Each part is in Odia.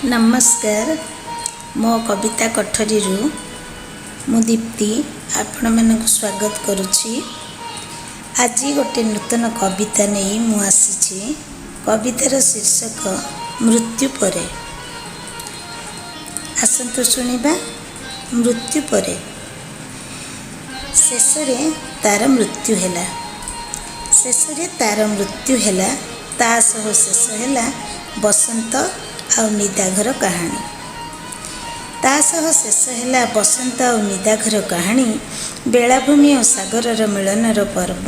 ନମସ୍କାର। ମୋ କବିତା କୋଠରୀରୁ ମୁଁ ଦୀପ୍ତି ଆପଣମାନଙ୍କୁ ସ୍ୱାଗତ କରୁଛି। ଆଜି ଗୋଟେ ନୂତନ କବିତା ନେଇ ମୁଁ ଆସିଛି। କବିତାର ଶୀର୍ଷକ ମୃତ୍ୟୁ ପରେ। ଆସନ୍ତୁ ଶୁଣିବା। ମୃତ୍ୟୁ ପରେ। ଶେଷରେ ତାର ମୃତ୍ୟୁ ହେଲା। ଶେଷରେ ତାର ମୃତ୍ୟୁ ହେଲା, ତା ସହ ଶେଷ ହେଲା ବସନ୍ତ ଆଉ ନିଦାଘର କାହାଣୀ। ତା ସହ ଶେଷ ହେଲା ବସନ୍ତ ଆଉ ନିଦାଘର କାହାଣୀ। ବେଳାଭୂମି ଓ ସାଗରର ମିଳନର ପର୍ବ,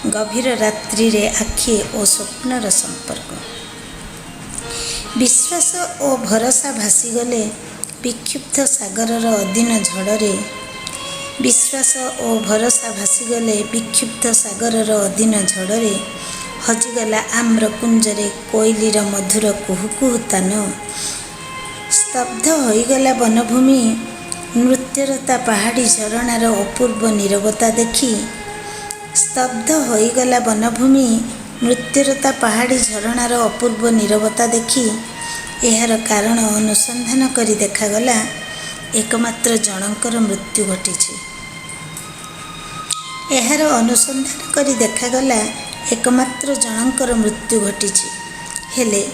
ଗଭୀର ରାତ୍ରିରେ ଆଖି ଓ ସ୍ୱପ୍ନର ସମ୍ପର୍କ। ବିଶ୍ୱାସ ଓ ଭରସା ଭାସିଗଲେ ବିକ୍ଷୁବ୍ଧ ସାଗରର ଅଦିନ ଝଡ଼ରେ। ବିଶ୍ୱାସ ଓ ଭରସା ଭାସିଗଲେ ବିକ୍ଷୁବ୍ଧ ସାଗରର ଅଦିନ ଝଡ଼ରେ। ହଜିଗଲା ଆମ୍ରକୁଞ୍ଜରେ କୋଇଲିର ମଧୁର କୁହୁ କୁହୁ ତାନ। ସ୍ତବ୍ଧ ହୋଇଗଲା ବନଭୂମି ନୃତ୍ୟରତା ପାହାଡ଼ି ଝରଣାର ଅପୂର୍ବ ନୀରବତା ଦେଖି। ସ୍ତବ୍ଧ ହୋଇଗଲା ବନଭୂମି ନୃତ୍ୟରତା ପାହାଡ଼ି ଝରଣାର ଅପୂର୍ବ ନୀରବତା ଦେଖି। ଏହାର କାରଣ ଅନୁସନ୍ଧାନ କରି ଦେଖାଗଲା, ଏକମାତ୍ର ଜଣଙ୍କର ମୃତ୍ୟୁ ଘଟିଛି। ଏହାର ଅନୁସନ୍ଧାନ କରି ଦେଖାଗଲା, ଏକମାତ୍ର ଜଣଙ୍କର ମୃତ୍ୟୁ ଘଟିଛି। ହେଲେ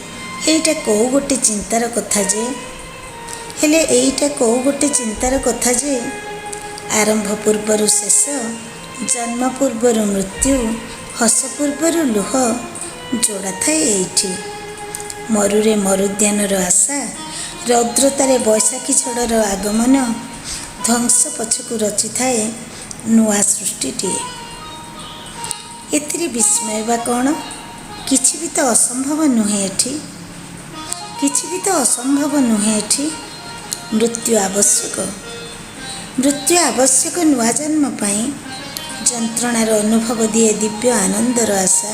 ଏଇଟା କୋଉ ଗୋଟେ ଚିନ୍ତାର କଥା ଯେ, ହେଲେ ଏଇଟା କୋଉ ଗୋଟେ ଚିନ୍ତାର କଥା ଯେ, ଆରମ୍ଭ ପୂର୍ବରୁ ଶେଷ, ଜନ୍ମ ପୂର୍ବରୁ ମୃତ୍ୟୁ, ହସ ପୂର୍ବରୁ ଲୁହ ଯୋଡ଼ା ଥାଏ ଏଇଠି। ମରୁରେ ମରୁଦ୍ୟାନର ଆଶା, ରୌଦ୍ରତାରେ ବୈଶାଖୀ ଝଡ଼ର ଆଗମନ, ଧ୍ୱଂସ ପଛକୁ ରଚିଥାଏ ନୂଆ ସୃଷ୍ଟିଟିଏ। ଏଥିରେ ବିସ୍ମୟ ବା କ'ଣ? କିଛି ବି ତ ଅସମ୍ଭବ ନୁହେଁ ଏଠି। କିଛି ବି ତ ଅସମ୍ଭବ ନୁହେଁ ଏଠି। ମୃତ୍ୟୁ ଆବଶ୍ୟକ, ମୃତ୍ୟୁ ଆବଶ୍ୟକ ନୂଆ ଜନ୍ମ ପାଇଁ। ଯନ୍ତ୍ରଣାର ଅନୁଭବ ଦିଏ ଦିବ୍ୟ ଆନନ୍ଦର ଆଶା।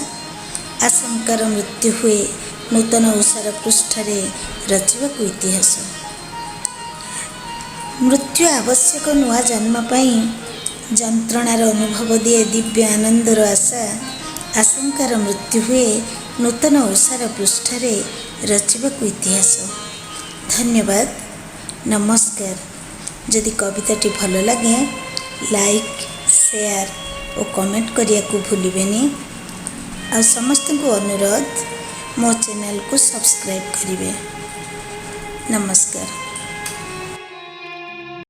ଆଶଙ୍କାର ମୃତ୍ୟୁ ହୁଏ ନୂତନ ଉଷାର ପୃଷ୍ଠାରେ ରଚିବାକୁ ଇତିହାସ। ମୃତ୍ୟୁ ଆବଶ୍ୟକ ନୂଆ ଜନ୍ମ ପାଇଁ। ଯନ୍ତ୍ରଣାର ଅନୁଭବ ଦିଏ ଦିବ୍ୟ ଆନନ୍ଦର ଆଶା। ଆଶଙ୍କାର ମୃତ୍ୟୁ ହୁଏ ନୂତନ ଉଷାର ପୃଷ୍ଠାରେ ରଚିବାକୁ ଇତିହାସ। ଧନ୍ୟବାଦ, ନମସ୍କାର। ଯଦି କବିତାଟି ଭଲ ଲାଗେ, ଲାଇକ୍, ସେୟାର ଓ କମେଣ୍ଟ କରିବାକୁ ଭୁଲିବେନି। ଆଉ ସମସ୍ତଙ୍କୁ ଅନୁରୋଧ, ମୋ ଚ୍ୟାନେଲକୁ ସବସ୍କ୍ରାଇବ୍ କରିବେ। ନମସ୍କାର।